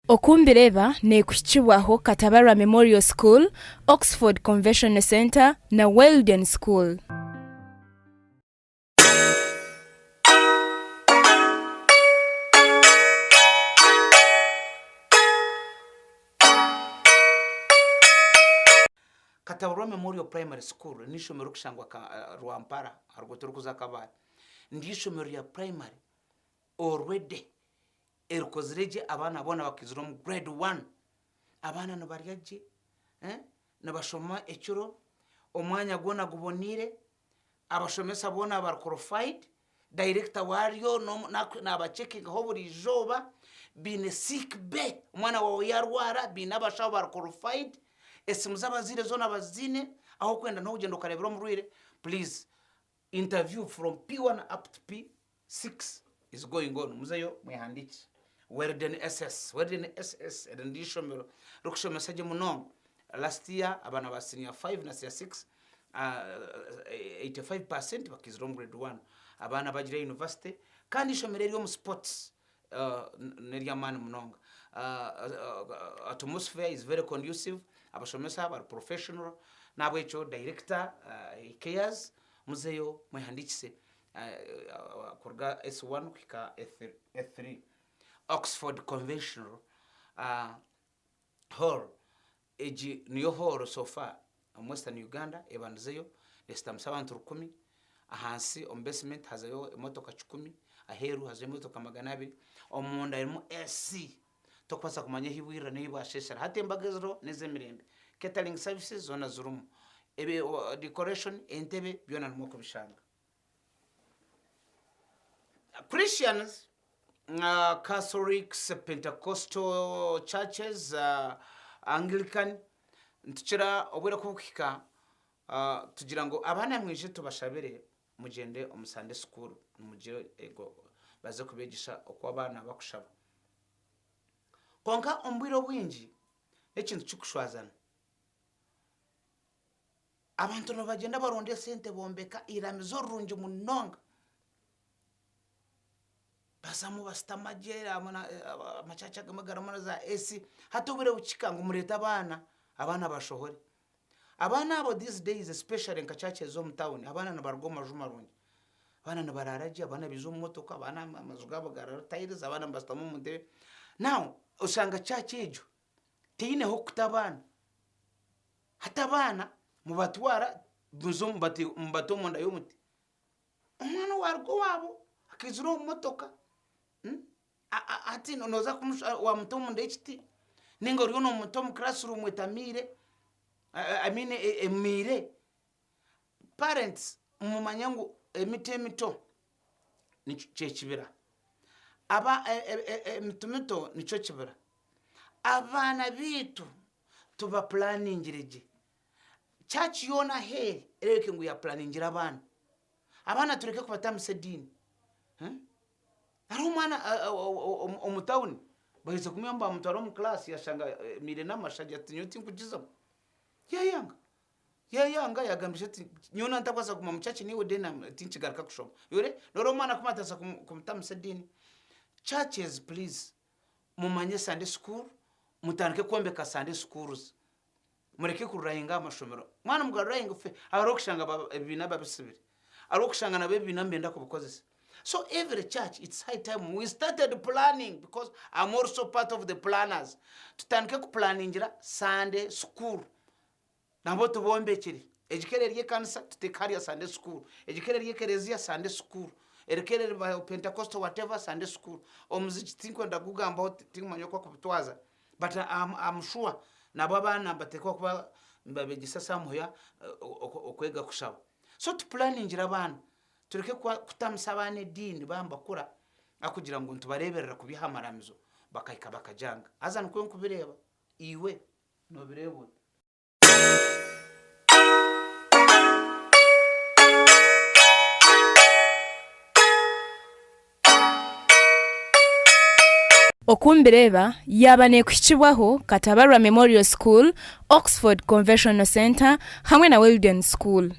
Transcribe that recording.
Okumbireeba neekuhikibwaho Katabarwa Memorial School, Oxford Conventional Centre na Weldon School. Katabarwa Memorial Primary School n'eishomero erikushangwa Rwampara aha ruguuto orurikuza Kabale. N'eishomero rya primary already erikozire gye abaana boona bakaizire omu grade one. Abaana nibarya gye, nibashoma ekiro, omwanya gwona guboneire, abashomesa boona bari qualified, director waaryo naabacekingaho buri izooba, baine sick bay, omwana waawe yaarwara baine abashaho bari qualified, esimu z'abazaire zoona baziine, ahu orikwenda n'okugyenda okareebera omurwaire, please interview from P1 up to P6 is going on, muzeyo mwehandiikise. Weldon SS, Weldon SS eri niryo ishomero ririkushomesa gye munonga. Last year abaana ba senior 5 na senior 6 85% bakaizire omu grade 1. Abaana bagiire university kandi ishomero eri omu sports n'ery'amaani munonga. Atmosphere is very conducive, abashomesa bari professional n'ahabw'ekyo director he cares, muzeyo mwehandiikise kuruga S1 kuhika S3. Oxford Conventional Hall, egi niyo hall so far omu Western Uganda ebandizeyo neshutamisa abantu rukumi, ahansi omu basement hazayo emotoka kikumi, aheeru hazayo emotoka 200, omunda harimu AC tokubaasa kumanya ahu bwirira n'ahu bwasheeshera. Hati embaga eziriho n'ezemirembe, catering services zoona zirimu, decoration, entebe byona nimwo okubishanga. Christians, Catholics, Pentecostal churches, Anglican, nitukira obwire ku bukuhika tugira ngu abaana mwije tubashabire mugyende omu Sunday school mugire baze kubegyesa oku abaana bakushaba. Kwonka omu bwire obwingi n'ekintu kikushwazana. Abantu nibagyenda baronda esente bombeka eiramizo rirungi munonga. Bazamu bashutama gye amakyaaca agamwe garimu na za AC. Hati obwire bukihika ngu mureete abaana, abaana bashohore. Abaana abo these days especially nka churches ez'omu town, abaana nibaruga omu maju marungi. Abaana nibaraara gye, abaana baija omu motoka, abaana amaju gaabo gariho tiles, abaana nibashutama omu ntebe. Now oshanga church egyo teine h'okuta abaana. Hati abaana mubatwara muze mubate omunda y'omuti. Omwana owaaruga owaabo akaizira omu motoka, hati nooza waamuta omunda y'ekiti nainga oriyo noomuta omu classroom etamiire, I mean emiire. Parents mumanye ngu emiti emito kyekibira, emiti mito nikyo kibira. Abaana baitu tubapulaningire gye. Church yoona ahu eri ereebeke ngu yapulaningire abaana. Abaana tureke kubatamisa ediini. Hariho omwana omu tawuni baherize kumwihamu bamutwara omu class yashanga emiire n'amashagi ati nyowe tinkugizamu. Yayanga. Yayanga yagamba ishe ati nyowe nantakubaasa kuguma omu church naiwe then tinkigaruka kushoma. Noreeba omwana ku batandisa kumutamisa ediini. Churches please mumanye Sunday school mutandike kwombeka Sunday schools. Mureke kururayinga aha mashomero. Mwana mugarurayinga ffe hariho okushanga ebibiina babisibire. Hariho okushanga nabo ebibiina nibenda kubikozesa. So every church it's high time we started planning because I'm also part of the planners. Tutandike kupulaningira Sunday school. Nabo tubombekire. Egi ka eri ekanisa tuteeke hariya Sunday school. Egi ka eri ekereziya Sunday school. Eri ka eri Pentecostal whatever Sunday school. Omuziki tinkwenda kugugambaho tinkumanya oku bakubitwaza. But am sure nabo abaana nibateekwa kuba nibabegyesa somewhere okwega kushaba. So tupulaningire abaana, tureke kutamisa abaana ediini baaba nibakura ahakugira ngu nitubareeberera kubi aha maramizo bakahika bakagyanga. Haza nikwo nkubireeba, iwe noobireeba ota? Okumbireeba yaaba neekuhikibwaho Katabarwa Memorial School, Oxford Conventional Centre hamwe na Weldon School.